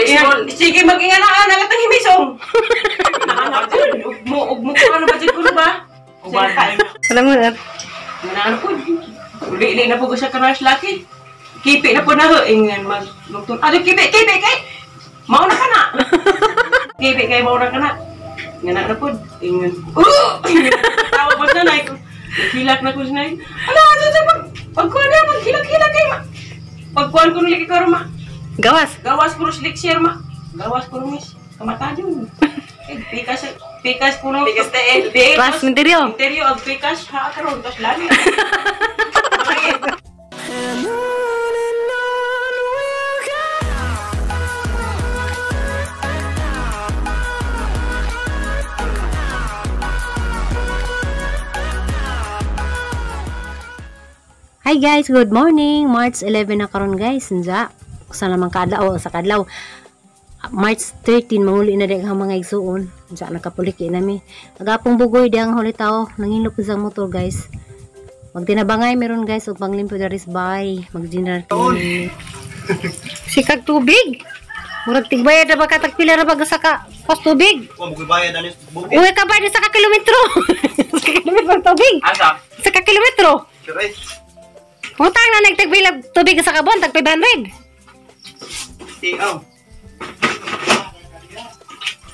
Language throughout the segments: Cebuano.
School. Sige, mag-inga na ka, nagatang himisong. Ugmo, ano ba dyan ko na ba? Alam mo na. Ano po? Uli-ili na po ko sa karash laki. Kipi na po na ho. Ingan magtun. Ano, kipi, kipi kay! Mauna ka na! Kipi kay, mauna ka na. Nga na po. Ingan. Tawa po sa nay. Hilak na ko sa nay. Ala, ano sa pagkuhan na, maghilak-hilak kay ma. Pagkuhan ko nuliki ko ma. Gawas. Gawas ko rin share ma. Gawas ko rin miss. Kamata yun. Eh, pikas, pikas ko nung. Pikas tael. Pas, minteryo. Minteryo, ag pikas, ha, karon, tas lali. Hi guys, good morning. March 11 na karon guys. Nja, usa naman kaadlaw sa kadlaw. March 13 manguli na di ang mga igsuon. Nja nakapuliki nami. Agapong bugoy di ang huli tao, nangilop sa motor guys. Magtinabangay meron guys ug panglimpyo daris bay, mag-dinner kini. Sikag tubig. Murag tigbayad ra ba ka tagpila ra ba sa ka pas tubig? Wa mo bayad anis bukid. Uy ka ba sa ka kilometro? Sa kilometro tubig. Asa? Sa ka kilometro. Sure. Utang na nagtagpila tubig sa kabon, tag 500. Tiaw.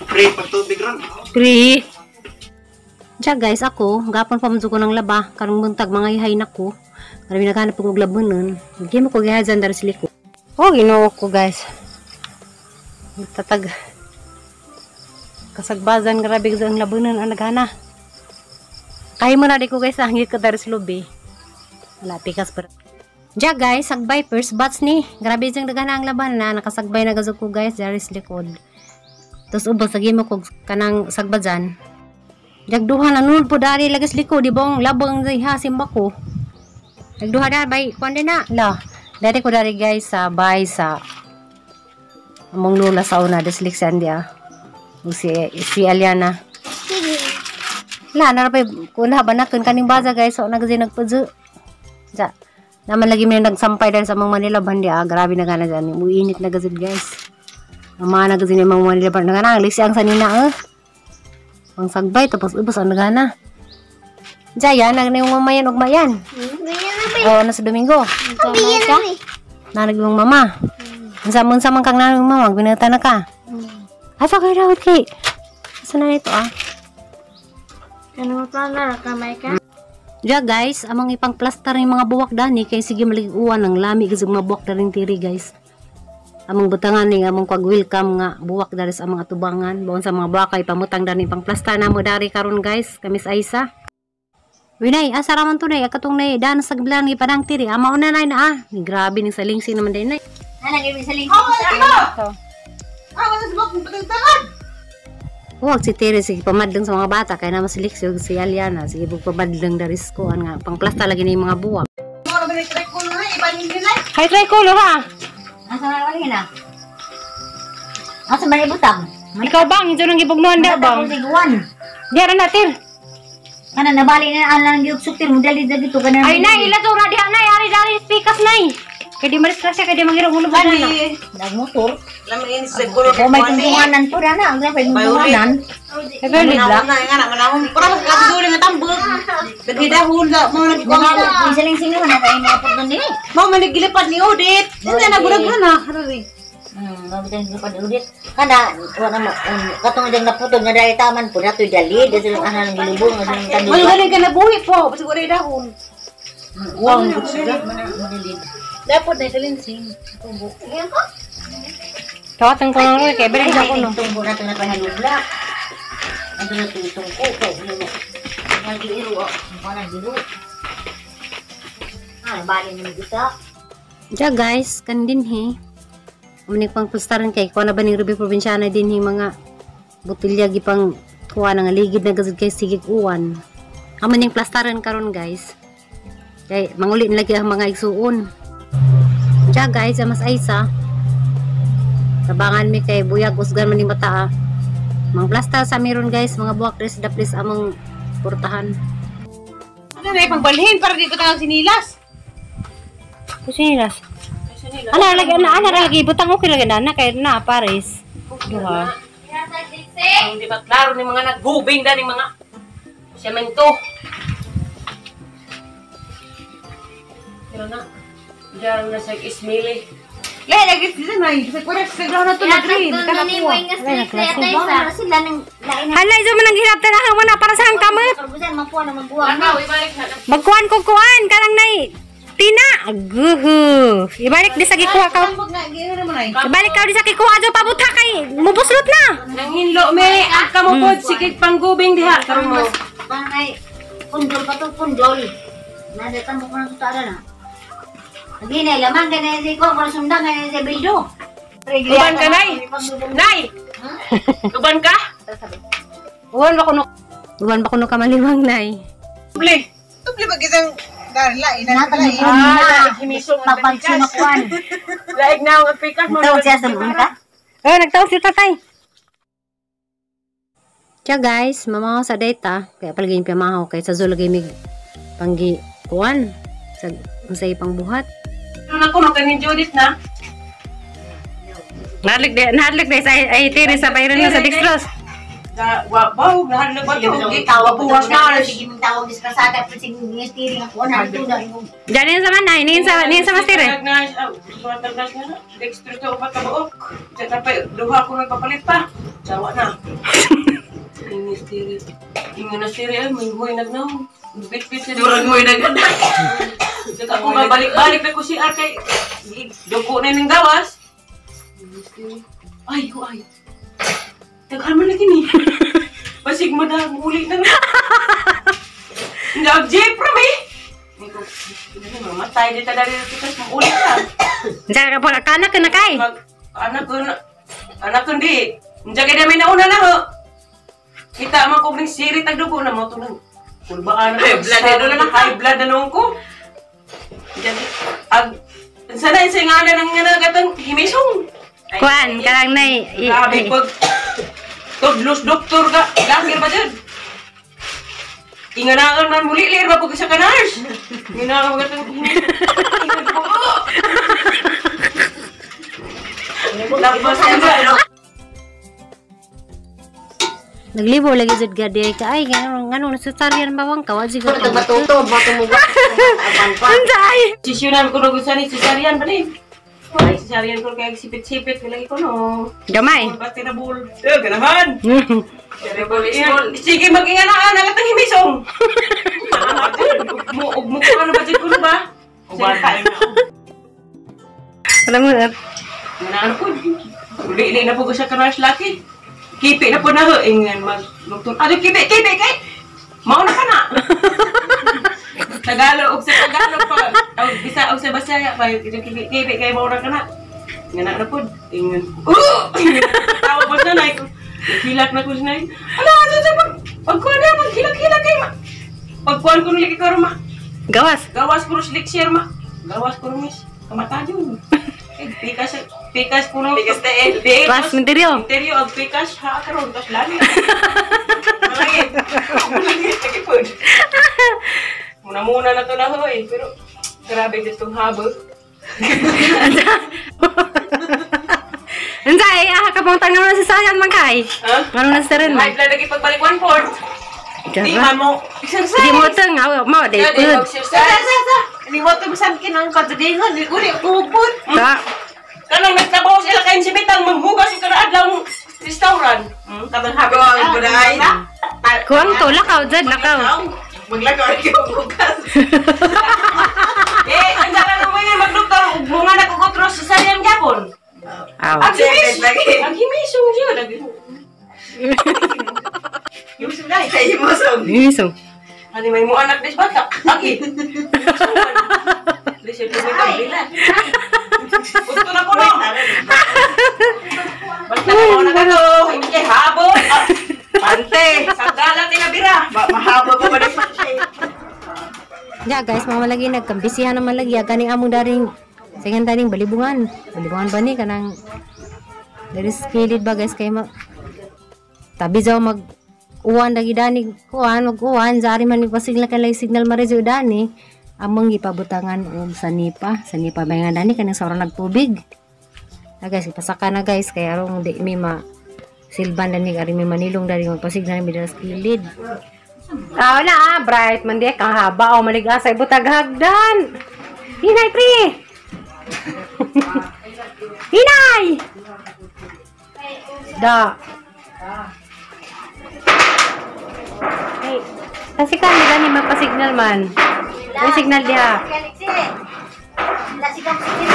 Free pag tubig ron. Free. Diya guys, ako, gapon pa man ko ng laba, karong buntag mga ihay nako. Karami naghanap ko og labonon. Hindi mo ko gihajan dari siliko. Oh, Ginoo ko guys. Tatag kasagbasan grabe gud ang labonon ang naghana. Kay mo na di ko guys, ang ka dari sa lubi. Wala pikas pero. Diya guys, sagbay first batch ni. Grabe diyang daghan ang laban na nakasagbay na gazog ko guys dari sa likod. Tapos ubos lagi mo kog kanang sagbajan. Jagduha na nun po dari lagas likod di bang labang ha simba ko. Jagduha da bay kuan din na. La, dari ko dari guys sa bay sa among lola sa una deslik sandia. Si Aliana. La narapay kuna ba na kun kaning baza guys so nagzi nagpudyo. Ja. Naman lagi may nagsampay dahil sa mga Manila bandi ah. Grabe na gana dyan. Uinit na gazid guys. Ang mga nagazid ng mga Manila bandi. Nagana, ang liksi ang sanina eh. Ang sagbay tapos ubos ang nagana. Diyan, yan. Nag yung mamayan og mayan. Oo, nasa Domingo. Nanag yung mama. Unsa man kang nanag yung mama. Binata na ka. Asa kayo daw kay? Asa na ito ah? Ano pa na kamay ka? Diya guys, amang ipang plaster yung mga buwak dani kay sige maliguan ang lami kasi mga buwak daring tiri guys. Among butangan ning among kwag welcome nga buwak dari sa among atubangan baon sa mga buwak ay pamutang dani pang plaster namo dari karon guys, kamis Aisa. Winay, asa ra man tunay akatong nay dan sa giblan gipadang tiri. Ama una nay na ah. Grabe ning salingsing naman day nay. Ana gyud salingsing. Ah, wala sa buwak patagtakan. Huwag si Tere, sige pamadlang sa mga bata, kaya naman si Lexi, si Aliana, sige pamadlang daris ko, nga, pangplasta lagi na yung mga buwak. Hay, tricolor ha? Asa man wala na? Asa man ibutang? Ikaw bang, hindi nang gibugnuan da bang? Diara na, Tir. Kana nabali na ang lang giugsok tir, mudali da dito kana. Ay, nay, ila to, na diha, nay, ari, dari, pikas, nay. Kaya di maris siya, kaya di mangirong ulo ba na. Nagmotor. Lamin siguro O may tungtunganan po na, ang may tungtunganan. Ay, pero na nga na manahon. Para magkabduli nga tambok. Nagidahon la mo nagkuha. Siling-siling naman na kayo mga pagdun din eh. Mo manigilipad ni Odit. Hindi na gulaghan na. Mabitang gilipad ni Odit. Kana wala mo katong diyang naputol nga dahil taman po natoy dali dito lang anan ng gilubong nga dali taman. Wala galing ka nabuhi po, basta wala dahon. Wow, Dapat na salingsing. Tawatan ko lang rin, kaya balik ako no. Tungko na ito na pahalubla. Ito na tungko ko. Nag-iiro, nag-iiro. Ah, bali na mag-isa. Diya guys, kan din he. Umunik pang pustaran kay, kuha na ba ng Ruby Provinciana din he mga butilya gipang kuha na nga ligid na gazid kay sigig uwan. Amo ning plastaran karon guys. Kay manguli na lagi ang mga igsuon. Diya guys, amas Aisa. Tabangan mi kay buyag usgan man ning bata ah. Mang plasta sa meron guys, mga buwak res daplis among portahan. Ano na ipangbalhin para di ko tawag sinilas. Sinilas. Ana lagi ana ana lagi butang okay lagi na kay na pares. Duha. Ang di ba klaro ni mga naggubing dani mga semento. Pero na, diyan na sa ismili. Lay lagi sila na. Sa kurak sa ground na to na green. Kana ko. Wala sila nang lain na. Hala iso man ang gihilap tanahan mo na para sa ang kamot. Karbusan makuha na magbuwang. Lakaw, ibalik na. Magkuan ko kuan kanang nay tina. Guhu. Ibalik di sa gikuha ka. Ibalik ka di sa gikuha jo pabuta kay mubuslot na. Nanghinlo me, ang kamupod sige panggubing diha karon mo. Bangay pundol pa to pundol. Nasa tambok na tutara na. Lagi na lamang kay si ko para sundang kay si Bildo. Uban ka, Nay. Nay. Uban ka? Uwan ba kuno? Uwan ba kuno ka malimang nay? Ble. Tubli ba gisang darla ina Natang Ah, himisong ang Papagsunakuan. Laig na ang pikas mo. Tawag siya sa mga ka? Oh, nagtawag si tatay. Tiya guys, mamaw sa data. Kaya palagi yung piyamahaw kay sa zulagay mig panggi kuan sa unsay pangbuhat. Ano na ko kanin Judith na. Nahadlik de sa ay tiri sa bayron na sa dextrose. Da wa baw nahadlok ba to? Tawag ko Buwas na. Sige mong tawag diskrasada pero sige nga steering ako na ito na yung Diyan sa man nay, nin sa mastere. Dexter to upat ka buok. Sa tapay duha ko nagpapalit pa. Sawa na. Ingistiri. Ingistiri ay may huy nagnaw. Bit-bit sa durang huy naganda. Saka ako mabalik-balik na ko si R kay dugo na ning gawas. Ingistiri. Ay, ay. Daghan man lagi ni. Basig mo na, muli na. Nag-jeep rami. Mamatay dito dari pikas mo ulit na. Diyan ka pa kana ka na kay. Mag anak ko na anak ko di. Diyan kay may nauna na ho. Kita man ko ning sirit ang dugo na mo to nang kulbaan na. High blood na lang high blood na noon ko. Diyan ag sana sa ngalan ng nga katong himisong. Kuan karang nay. Grabe pag todlos doktor ka, lakir ba dyan? Inganaan man muli, lir ba pag sa kanars? Inganaan ba katong ingan ko. Labas na. Naglibo lagi jud gadi ka ay ngano ngano nasutarian bawang ka wa jud Ito matuto, matumuga. Apan pa. Unsa ay? Sisyonan ko nung ni cesarean ba ni? Ay, cesarean ko kaya sipit-sipit lagi ko no. Gamay. Bati na bul. Eh, ganahan. Sige, mag-inganaan ang atang himisong. Mo ug mo ano ba jud ko ba? Uban pa. Alam mo na. Nanaano po. Uli na po ko sa kanars laki. Kipi na po na ho. Ingan mag magtun. Ano kipi kipi kay? Mao na ka na. Tagalog og sa Tagalog pa. Og bisa og sa Bisaya pa kipi kipi kay mao na ka na. Ngana na po. Ingan. Tawa po sa nay. Hilak na ko sa nay. Ala ano sa pag pagkuan na maghilak-hilak kay ma. Pagkuan ko niliki ko ma. Gawas. Gawas ko rin lecture ma. Gawas ko rin miss. Kamatayon. Eh, pikas, pikas ko nung... Pikas tael. Pas minteryo. Minteryo, ag pikas, ha, karon, tas lali. Malangit. Malangit, lagi po. Muna-muna na to na ho eh. Pero, grabe ditong habo. Unsa ay ah kapong tangan na sa sayan man kay. Ha? Ngano na sa rin man. High blood lagi pagbalik 1/4. Di man mo exercise. Di mo teng aw mo di Di pud. exercise. Ni mo to bisan kinang kadringan ni uri kupon. Ta. Kanang nagtrabaho sila kayo si Bitang, manghugas yung kanaadlaw restaurant. Katong habi ko Ay, Kuang to lakaw jud lakaw. Maglakaw kayo bukas. Eh, ang dala mo yun, magdoktor, mga nagkukutros sa sariyan gapon. Aw. Ang himis! Lagi. Ang himisong yun. Yung sunay. Kay himusong. Iso. Ano may mo anak des bata? Agi. Listen to me kabila. Punto na ko no. Basta ko na kato, hindi habo. Pante, sagala tinabira. Mahaba pa ba rin? Ya guys, mga malagi nagkambisihan naman lagi ganing among daring singan daring balibungan. Balibungan ba ni kanang dari skilid ba guys kay ma tabi jaw mag uwan lagi dani kuan mag uwan jari man pasig lang kay signal marejo dani. Among gipabutangan og sanipa, sanipa ba nga dani kanang sa nagtubig. Na guys, ipasaka na guys kay arong di mi ma silban dani ari mi manilong dani magpasig na mi dira sa kilid. Ah, wala ah, bright man di kang haba o malig asa ibutag hagdan. Hinay pre. Hinay. Da. Hey, kasi kan di gani mapasignal man. May signal diha. La sikap sikil.